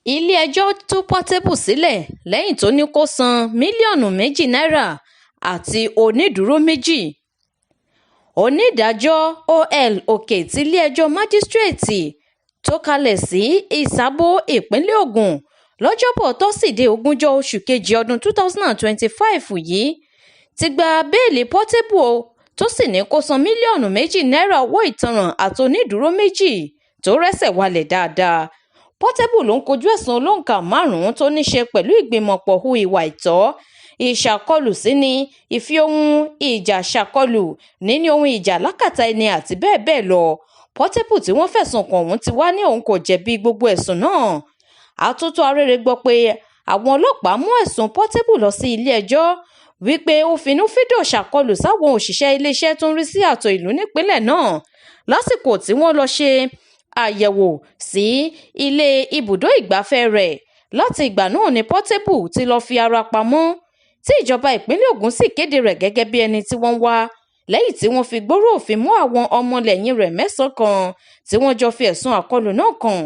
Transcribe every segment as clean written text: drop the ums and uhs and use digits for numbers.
Ilé-ẹjọ́ tú Portable sílẹ̀ lẹ́yìn tó ní kó san mílíọ̀nù 2 náírà àti onídùúró méjì. Onídàájọ́ ol Òkè tilé-ẹjọ́ májísrèétì tó kalẹ̀ sí Ìsàbò, ìpínlẹ̀ Ogun, lọ́jọ́bọ́ tosidee ogúnjọ́ oṣù kejì ọdún 2025 yìí ti gba bẹ́ẹ́lí Portable, tó sì ní kó san mílíọ̀nù 2 náírà owó ìtanràn àti onídùúró méjì tó rẹ́sẹ̀ walẹ̀ dáadáa. Portable ló ń kojú ẹ̀sùn olóǹkà márùn-ún tó ní í ṣe pẹ̀lú ìgbìmọ̀pọ̀ hu ìwà àìtọ́, ìṣàkọlù síni, ìfi ohun ìjà ṣàkọlù, níní ohun ìjà lákàtà ẹni àti bẹ́ẹ̀ bẹ́ẹ̀ lọ. Portable tí wọ́n fẹ̀sùn kàn ọ̀hún ti wá ní òun kò jẹ̀bi gbogbo ẹ̀sùn náà. Àtúntò arére gbọ́ pé àwọn ọlọ́pàá mú ẹ̀sùn Portable lọ sí ilé-ẹjọ́ wípé ó finú-fíndọ̀ ṣàkọlù sáwọn òṣìṣẹ́ iléeṣẹ́ tó ń rí sí ààtò ìlú nípìnlẹ̀ náà lásìkò tí wọ́n lọ́ọ́ ṣe àyẹ̀wò sí ilé ibùdó ìgbafẹ́ rẹ̀. Láti ìgbà náà ni Portable ti lọ́ọ́ fi ara pamọ́, tí ìjọba ìpínlẹ̀ Ògùn sì kéde rẹ̀ gẹ́gẹ́ bí ẹni tí wọ́n ń wá, lẹ́yìn tí wọ́n fi gbárò òfin mú àwọn ọmọlẹ́yìn rẹ̀ mẹ́sàn-án kan tí wọ́n jọ fi ẹ̀sùn àkọlù náà kàn.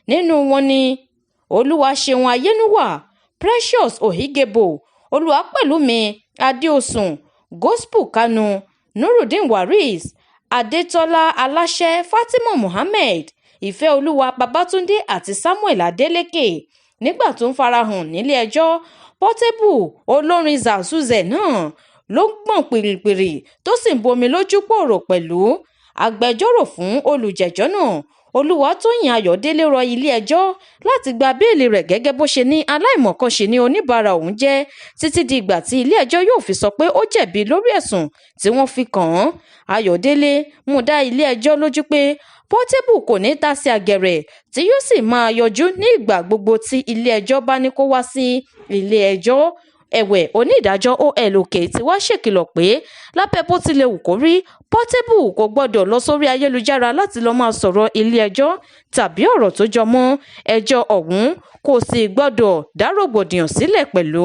Nínú wọn ni Olúwaṣeun Ayénúwà, Precious Ohigebò, Olúwapẹ̀lúmi Adéòsùn, Gospel Kanu, Nurudeen Waris, Adétọ́lá Aláṣẹ, Fatima Mohammed, Ìfẹ́olúwa Babátúndé àti Samuel Adeleke. Nígbà tó ń farahàn nílé-ẹjọ́, Portable, olórin Zazuzẹ náà, ló ń gbọ̀n pìrìpìrì tó sì ń bomi lójú pòrò pẹ̀lú. Agbẹjọ́rò fún olùjẹ́jọ́ náà, Olúwatóyìn Ayọ̀dẹ̀lẹ̀, rọ ilé-ẹjọ́ láti gba bẹ́ẹ́lí rẹ̀ gẹ́gẹ́ bó ṣe ní aláìmọ̀kànṣe ní oníbàárà òun jẹ́ títí di ìgbà tí ilé-ẹjọ́ yóò fi sọ pé ó jẹ̀bi lórí ẹ̀sùn tí wọ́n fi kàn án. Ayọ̀dẹ̀lẹ̀ mú dá ilé-ẹjọ́ lójú pé Portable kò ní tàsé àgèrè, tí yóò sì máa yọjú ní ìgbà gbogbo tí ilé-ẹjọ́ bá ní kó wá sí ilé-ẹjọ́. Ẹ̀wẹ̀, onídàájọ́ ol Òkè tí wàá ṣèkìlọ̀ pé lábẹ́ bó tilẹ̀ wù kó rí, Portable kò gbọ́dọ̀ lọ sórí ayélujára láti lọ́ọ́ máa sọ̀rọ̀ ilé-ẹjọ́ tàbí ọ̀rọ̀ tó jọ mọ́ ẹjọ́ ọ̀hún, kò sì gbọ́dọ̀ dá rògbòdìyàn sílẹ̀ pẹ̀lú.